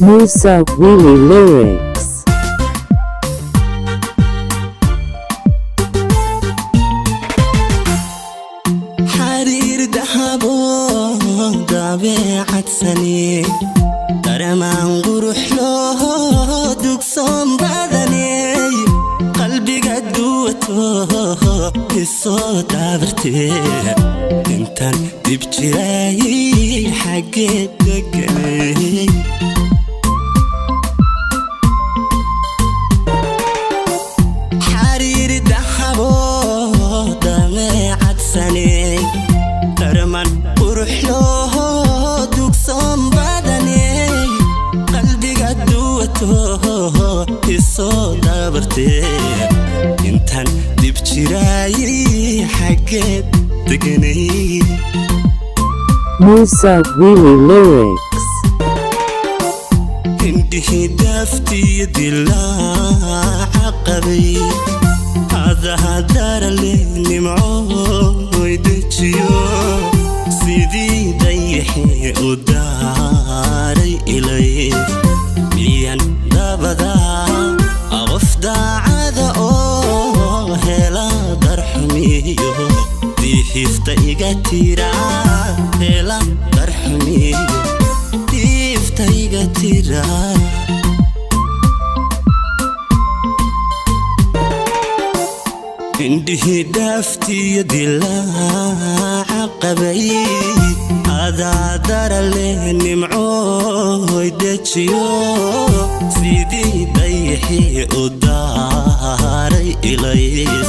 Musa Wheelie Lyrics. Xariir dahabo dabeecadsaney, daramaan qurux loo dugsoon badaney, qalbiga duwato isoo dabartee, intaan dib jiraayay xaggee deganay? Xariir dahabo dabeecadsaney, daraman qurux loo dugsoon badaney, qalbiga duwato isoo dabartee, intaan dib jiraayay xaggeed deganay? Musa Wheelie Lyrics. Indhihii daaftiyo dilaaca qabay, hadahadarale nimcooy dejiyo, sidii dayaxee u daaray ilay, miyan dabadaa qof daacada oo hela darxumiyo diifta iga tira, hela darxumiyo diifta iga tira? Indhihii dhaaftiyo dilaaca qabay, adaadara leh nimcooy dejiyo, sidii dayaxii u daaray ilays,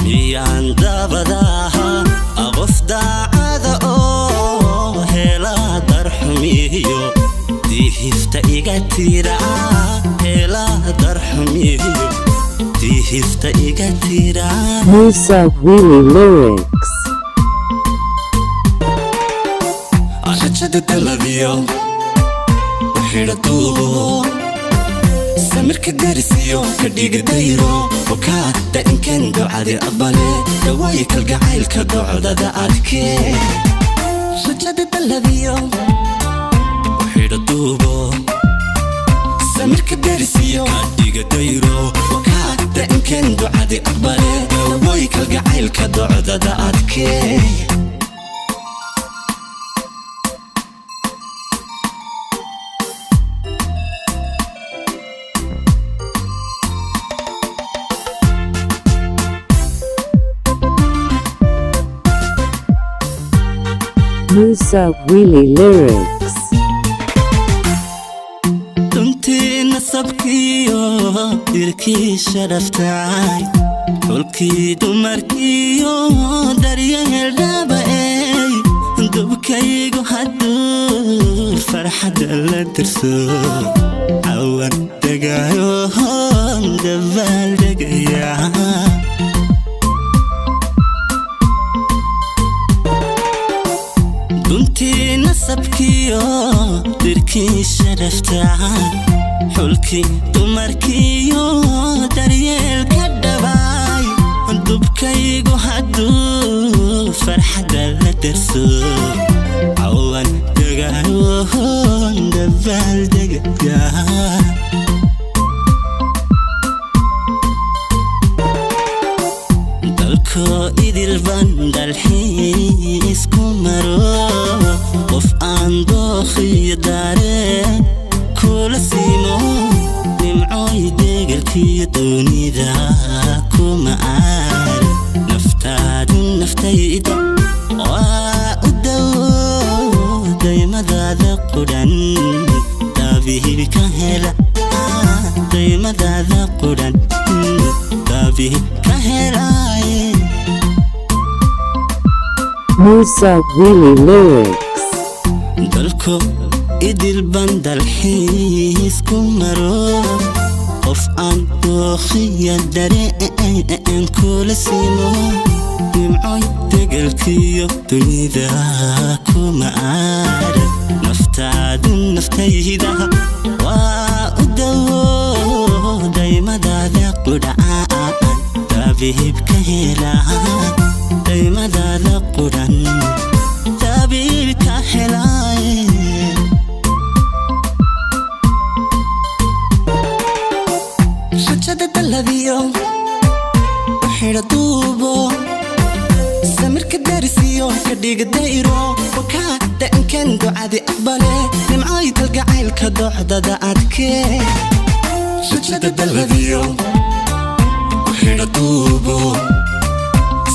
miyaan dabadaha qof daacada oo hela darxumiyo diihifta iga tira, hela darxumiyo diihifta iga tira? Musa Wheelie Lyrics. Rajada daladiyo xidha duubo, samirka darisiyo ka dhiga dayro okaa dainkan docadi aqbale, dhawaayi kalgacaylka docdada adkee. Rajada daladiyo xidha duubo, samirka darisiyo ka dhiga dayro okaa dainkan docadi aqbale, dhawaayi kalgacaylka docdada adkee. Musa Wheelie Lyrics. Duntii nasabkiyo dirkii sharaftay, xulkii dumarkiyo daryeel dhaaba-ey, dubkaygu hadduu farxadda la dirso, cawan degaayo dabaaldegaya. Duntii nasabkiyo dirkii sharaftay, xulkii dumarkiyo daryeelka dhabaay, dubkaygu hadduu farxadda la derso, cawan degaayoon dabaaldegaya. Dalko idilban dalxiis ku maro, qof aan dookhiyo daareen kula siimo, nimcooy deegalkiyo doonida kuma aar, naftaadu naftayda waa u dhow, daymadaada qudhan daabihib ka hela, daymadaada qudhan daabihib ka helaaye. Musa Wheelie Lyrics. Dalko idilban dalxiis ku maro, qof aan dookhiya dareen kula simo, nimcoy degelkiyo dunida kuma aarag, naftaadu naftayda waa u dawo, daymadaada qudhacaan daabihib ka helaa, daymadaada qudhan daabihib ka helaaye. Dalladiyo xidha duubo, samirka darisiyo ka dhiga dayro. Wakaa da'inkan ducadi aqbale, nimcay kalgacaylka docdada adkee. Rajada dalladiyo xidha duubo,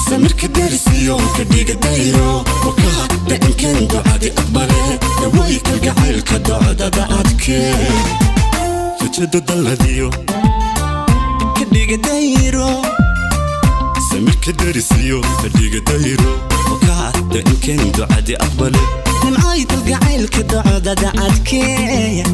samirka darisiyo ka dhiga dayro. Wakaa da'inkan ducadi aqbale, daway kalgacaylka docdada adkee. Rajada dalladiyo ka dhiga dayro, Samirka darisiyo kadhiga dayro. Wakaa da'inkan ducadi aqbale, nimcay kalgacaylka docdada adkeeya.